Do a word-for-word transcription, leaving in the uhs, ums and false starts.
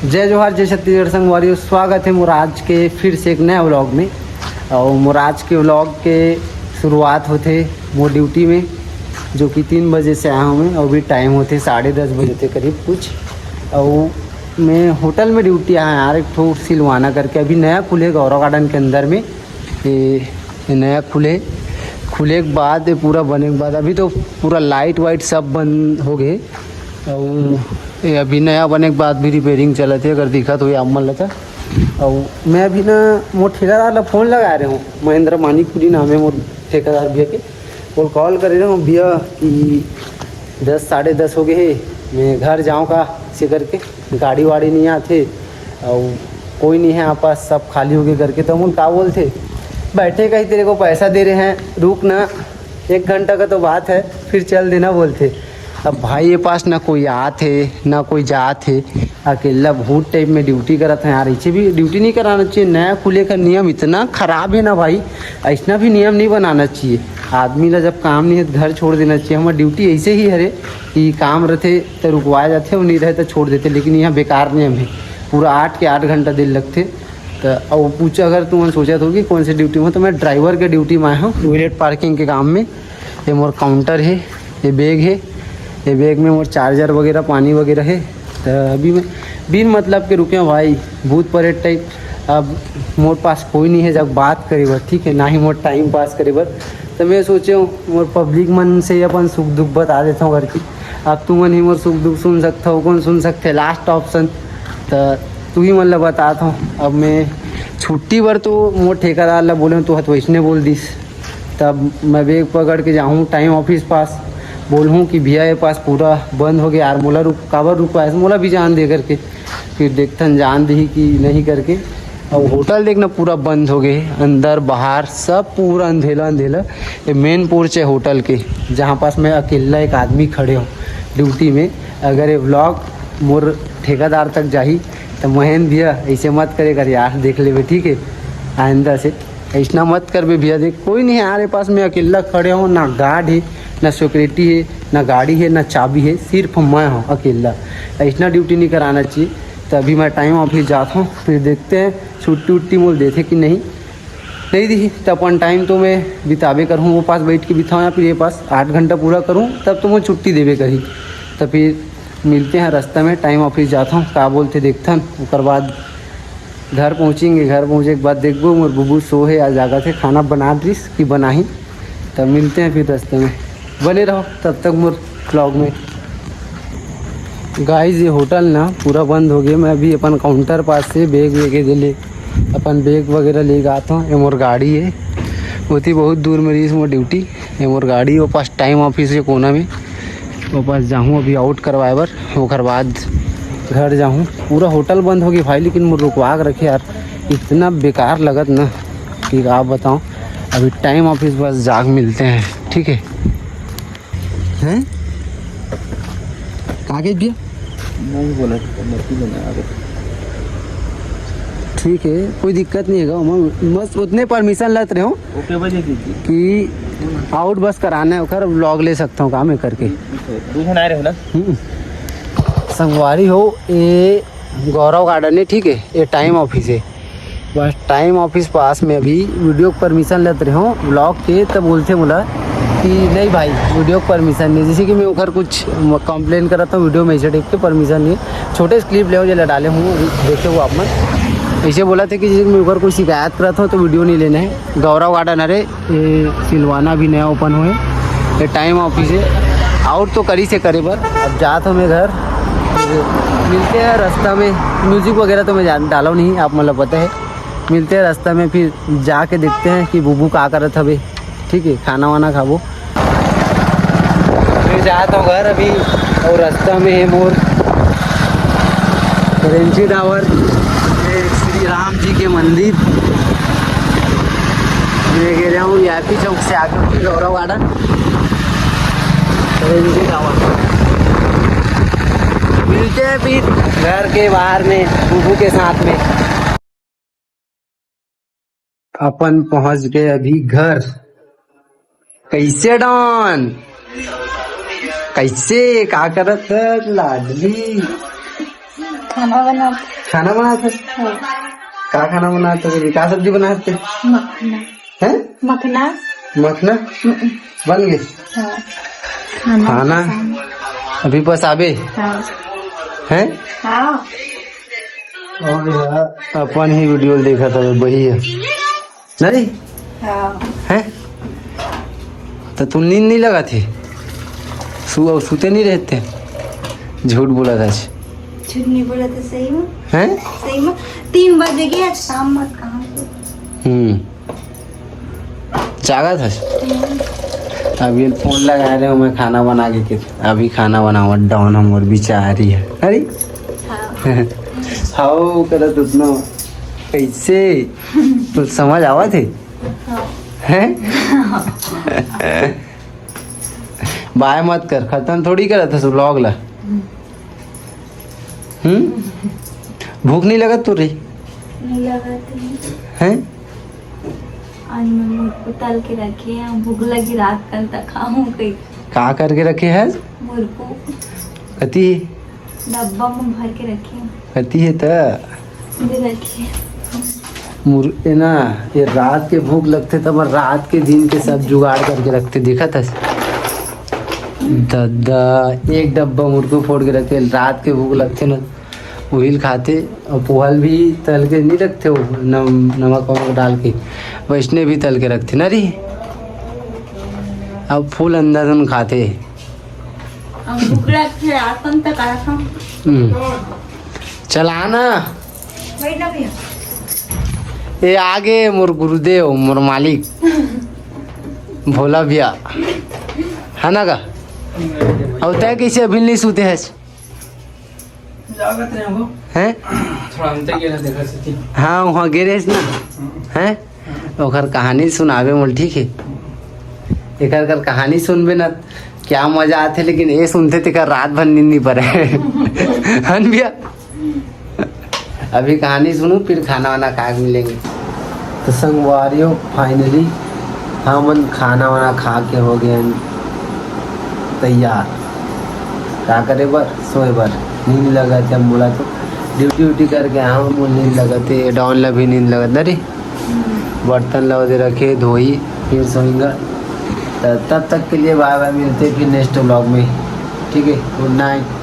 जय जोहार, जय छत्तीसगढ़ संगवारी हो। स्वागत हे मोर आज के फिर से एक नया व्लॉग में। अउ मोर आज के व्लॉग के शुरुआत होथे मोर ड्यूटी में, जो कि तीन बजे से आया हूँ मैं। अभी टाइम होथे साढ़े दस बजे के करीब कुछ। अउ मैं होटल में ड्यूटी आया यार, एक ठो सिलवाना करके, अभी नया खुले गौरव गार्डन के अंदर में। ये, ये नया खुले, खुले के बाद, ये पूरा बने के बाद, अभी तो पूरा लाइट वाइट सब बंद हो गए। अउ ये अभी नया बने के बाद भी रिपेयरिंग चलत हे, अगर दिखत होही आप मन ला त। अउ मैं अभी ना मोर ठेकेदार ला फोन लगा रहे हूँ, महेंद्र मानिकपुरी नाम है मोर ठेकेदार भैया के। बोल कॉल करे रहे हूँ भैया कि दस साढ़े दस हो गए हे, मैं घर जाऊँ का से करके, गाड़ी वाड़ी नहीं आथे, अउ कोई नहीं है यहाँ पास, सब खाली हो गए करके। तो मोल का बोलथे, बैठे का ही तेरे को पैसा दे रहे हैं, रुक ना, एक घंटा का तो बात है, फिर चल देना बोलथे। अब भाई ये पास ना कोई आत हे ना कोई जात हे, अकेला भूत टाइप में ड्यूटी करत है यार। ऐसे भी ड्यूटी नहीं कराना चाहिए। नया खुले का नियम इतना खराब है ना भाई, ऐसना भी नियम नहीं बनाना चाहिए। आदमी ला जब काम नहीं है तो घर छोड़ देना चाहिए। हमार ड्यूटी ऐसे ही हरे कि काम रहते तो रुकवाया जाते, और नहीं रहे तो छोड़ देते, लेकिन यहाँ बेकार नियम है। पूरा आठ के आठ घंटा दिन लगते। तो अब पूछा अगर तुमन सोचत हो कि कौन से ड्यूटी में, तो मैं ड्राइवर के ड्यूटी में आया हूँ, विलेट पार्किंग के काम में। ये मोर काउंटर है, ये बैग है, ये बैग में मोर चार्जर वगैरह, पानी वगैरह है। तो अभी मैं बिन मतलब के रुके हूँ भाई, भूत परेड टाइप। अब मोर पास कोई नहीं है जब बात करे बर, ठीक है, ना ही मोर टाइम पास करे बर। तो मैं सोचे हूँ मोर पब्लिक मन से अपन सुख दुख बता देता हूँ करके। अब तुमन ही मोर सुख दुख सुन सकते हो, कौन सुन सकते, लास्ट ऑप्शन। तो तू ही मन ला बतात हूँ। अब मैं छुट्टी बर तो मोर ठेकेदार ला बोले हूँ, तो हत वैसने बोल दिस। तब मैं बैग पकड़ के जाहूँ टाइम ऑफिस पास, बोलहूँ कि भैया ये पास पूरा बंद हो गया यार, मोला रुक, काबर रुकवाए, मोला भी जान दे करके। फिर देखथन जान दही कि नहीं करके। अब होटल देखना पूरा बंद हो गए, अंदर बाहर सब पूरा अंधेला अंधेला। ये मेन पोर्च है होटल के, जहाँ पास मैं अकेला एक आदमी खड़े हूँ ड्यूटी में। अगर ये व्लॉग मोर ठेकेदार तक जाही तो महेंद्र भैया ऐसे मत करे कर यार, देख लेबे, ठीक है, आइंदा से। ऐसना मत करबे भैया, देख कोई नहीं है यार, ये पास मैं अकेला खड़े हूँ, ना गार्ड है, ना सिक्योरिटी है, ना गाड़ी है, ना चाबी है, सिर्फ मैं हूँ अकेला। ऐसना ड्यूटी नहीं कराना चाहिए। तो अभी मैं टाइम ऑफिस जाता हूँ, फिर देखते हैं छुट्टी उट्टी मोल देते कि नहीं। नहीं दी तो अपन टाइम तो मैं बिताबे करूँ, वो पास बैठ के बिताऊँ या फिर ये पास आठ घंटा पूरा करूँ, तब तो मैं छुट्टी देबे करी। तो फिर मिलते हैं रास्ता में, टाइम ऑफिस जाता हूँ, का बोलते देखथन। ओकर बाद घर पहुँचेंगे, घर पहुँचे के बाद देखबो, मोर बुबू सो है, आज जागत है, खाना बना दिस कि बनाही। तब मिलते हैं फिर रास्ते में, बने रहो तब तक मोर व्लॉग में। गाइस, ये होटल ना पूरा बंद हो गया। मैं अभी अपन काउंटर पास से बैग लेके दे ले, अपन बैग वगैरह लेके आता हूँ। ये मोर गाड़ी है, होती बहुत दूर में रहीस मोर ड्यूटी। ये मोर गाड़ी, वो पास टाइम ऑफिस है कोना में, वो पास जाहूँ अभी आउट करवाए बर, ओकर बाद घर जाहूँ। पूरा होटल बंद हो गई भाई, लेकिन मोर रुकवा के रखे यार, इतना बेकार लगत ना कि आप बताओ। अभी टाइम ऑफिस बस जाके मिलते हैं, ठीक है? हैं? का कह दिया? नहीं बोला, मत ही बना अगर। ठीक है, कोई दिक्कत नहीं है, मैं बस उतने परमिशन लेते रहे हूँ ओके, बजे दीजिए। कि आउट बस कराना है, ओकर व्लॉग ले सकता हूँ काम है करके। दो जन आ रहे हो ना? हम्म। संगवारी हो, ये गौरव गार्डन है, ठीक है, ये टाइम ऑफिस है। बस टाइम ऑफिस पास में अभी वीडियो के परमिशन लेते रहे हो व्लॉग के, तब बोलते मोला कि नहीं भाई, वीडियो के परमिशन नहीं। जैसे कि मैं ओकर कुछ कंप्लेन करता हूँ वीडियो में, ऐसे टाइप के परमिशन नहीं है। छोटे से क्लिप ले हो, जेला डाले हूँ, अभी देखे हो आप मन। ऐसे बोला था कि जैसे कि मैं ओकर कोई शिकायत करता हूँ तो वीडियो नहीं लेना है। गौरव गार्डन, अरे ये सिलवाना भी नया ओपन हुए, ये टाइम ऑफिस है, आउट तो करी से करे बर। अब जात हूँ मैं घर, फिर मिलते हैं रास्ता में। म्यूजिक वगैरह तो मैं जान डाला नहीं, आप मतलब पता है। मिलते हैं रास्ता में, फिर जाके देखते हैं कि बुबू का करत हवे। ठीक है, खाना वाना खाबो। मैं जात हूँ घर अभी, और रास्ता में है मोर करेंसी टावर, ये श्री राम जी के मंदिर। मैं कह रहा हूँ वी आई पी चौक से आगे गौरव गार्डन, करेंसी टावर। मिलते हैं फिर घर के बाहर में बुबू के साथ में। अपन पहुंच गए अभी घर। कैसे डॉन? कैसे, का करत है लाडली? खाना बनात। खाना बनात हस? हाँ। का खाना बनात हस? का सब्जी बनात हस? मखना। हैं? मखना। मखना? हम्म। बन गे? हाँ। खाना खाना? पसंद। अभी बस आबे? हाँ। हैं? हाँ। अउ यार, अपन ही video ल देखत हवे, बही हे। नहीं? हाँ। हैं? त तू नींद नहीं लगत हे? सु-, अउ सुते नहीं रहते? झूठ बोलत हस। झूठ नहीं बोलत हे, सही में। हैं? सही में। तीन बजे गे आज शाम में काम से। हम्म। जागत हस? हम्म। अभी phone लगा रहे हो, मैं खाना बना के, के अभी खाना बनावत डॉन हमर बिचारी हे। अरे? हाँ। हाउ करत उतना कैसे? तो समझ आवत हे? हाँ। हैं? बाय मत कर, खत्म थोड़ी करत हस vlog ला। हम्म? भूख नहीं लगत तोर रे? नहीं लगत हे। हैं? आज मैं मुरकू तल के रखे हंव, भूख लगी रात कन तक खाहूं कहीं। का करके रखे हस? मुरकू। कती? डब्बा में भर के रखे हंव। कती हे त? ये रखे। मुर-, ए ना, ये रात के भूख लगथे, तब रात के दिन के सब जुगाड़ करके रखथे, देखत हस? ददा, एक डब्बा मुरकू फोड़ के रखथे, रात के भूख लगथे ना, उहिल खाथे। अउ पोहा ल भी तल के नहीं रखथे वो, नम-, नमक वमक डाल के, वैसने भी तल के रखथे ना रे। अब full अंदाज में खाथे। हम भूख लगथे, रात कन तक आ रखा। हम्म। चला ना। बैठ ना भैया। ए आगे मोर गुरुदेव, मोर मालिक, भोला भैया, है ना का? अउ तैं कैसे अभी नहीं सुते हस? जागत रहे हो। हैं? थोड़ा अंते गेला देखा सकी। हाँ, वहाँ गे रहेस ना। हैं? ओकर कहानी सुनाबे मोला, ठीक हे? एकर कर कहानी सुनबे ना, क्या मजा आथे, लेकिन ये सुनथे तेकर रात भर नींद नहीं पड़े। हन भैया? अभी कहानी सुनहूं, फिर खाना वाना खा के मिलेंगे। तो संगवारियों, finally हमन खाना वाना खा के हो गए हन तैयार। का करे बर? सोए बर। नींद लगत हे मोला तो, duty व्यूटी करके आए हंव, मोला नींद लगत हे, डॉन ला भी नींद लगत ना रे। बर्तन ला ओदे रखे, धोई, फिर सोएंगा। त-, तब तक के लिए bye bye, मिलते फिर next vlog में, ठीक है? Good night।